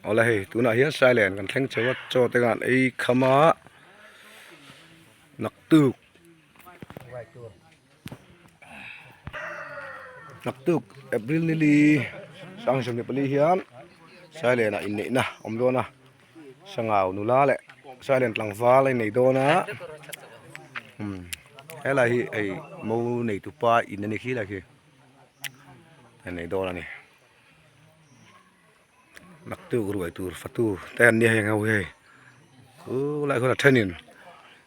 Awle hei tunah hian sailen kan thleng chho a chaw te khan ei kham a naktuk naktuk April nili sang 24 hian sailen ah inneihna a awm dawn a sangau nula leh sailen tlangval a innei dawn a umm helai hi hei mo neitupa in a ni khi lai khi a innei dawn a ni. Naktuk ruai tur fatu te an nia heng ho hi hei khulai khuan a thenin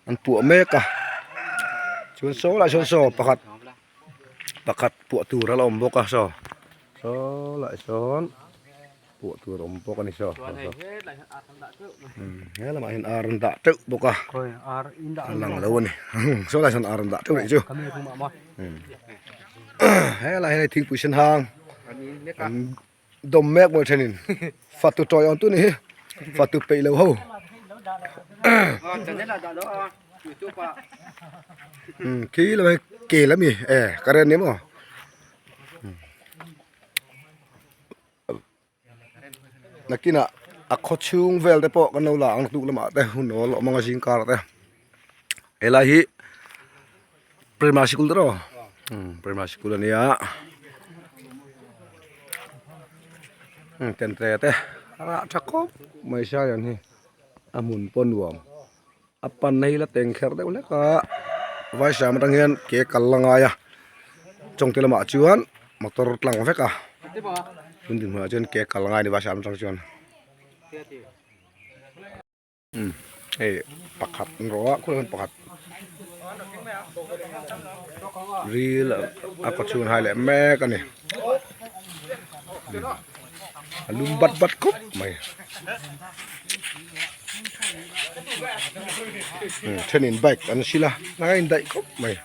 an puah mek a chuan saw lai sawn saw pakhat pakhat puah tur a la awm bawk a saw saw lai sawn puah tur a awm bawk a ni saw he lamah hian ar an dah teuh bawk a a lang lo a ni saw lai sawn ar an dah teuh a nih chu helai hian hei thingpui sen hang an dawm mek maw thenin fatu tawi awm tu ni hi fatu peih lo ho khi lo hi kel ami e current ni maw. Nakinah a khaw chhung vel te pawh kan lo la ang tuk lamah te hun awl awm anga zing kar te helai hi primary sikul te rawh primary sikul a nia tentre te a rah tha khawp mai saian hi a hmun pawh nuam a pan na hi la teng kher deuh hlek a vaisam atang hian ke kal la ngai a chawngte lamah chuan motor tlang vek a tun dinhmunah chuan ke kal ngai a ni vaisam atang chuan umm hei pakhat an rawh a khulaiah hian pakhat ril a kaw chhung an hai leh mek a ni a lum bat bat khawp mai. Thenin bike an sil a a indaih khawp mai.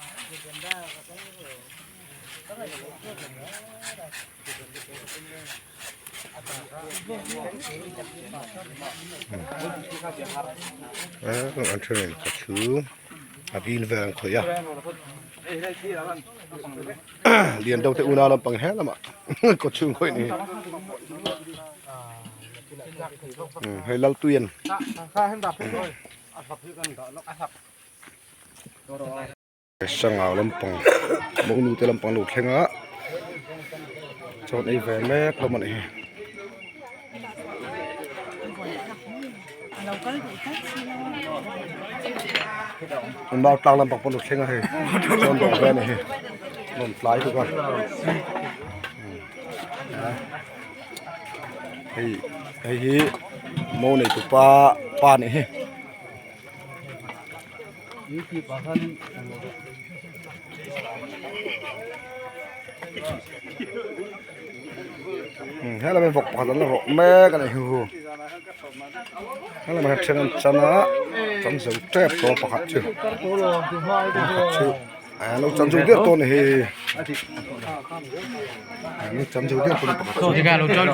An thenin ka chu a dil vel an khawih a lian deuh te unau lampang he lamah kawchhung khawih ni. Hei Laltui an Sangau lampang monu te lampang lo thleng a chawn ei ve mek hlawm a nih hi. Mau tlang lampang pawh lo thleng a hei chawn dawh ve a nih hi rawn tlai bawk a. Hei hei hi mo nei tu pa pa nih hi. Helai hi vawk pakhat an la rawh mek a ni hu helai ah hian then an chan a chan zo tep tawh pakhat chu pakhat chu. A lo chan zo der tawh a ni hi a lo chan zo der tawh a ni pakhat chu.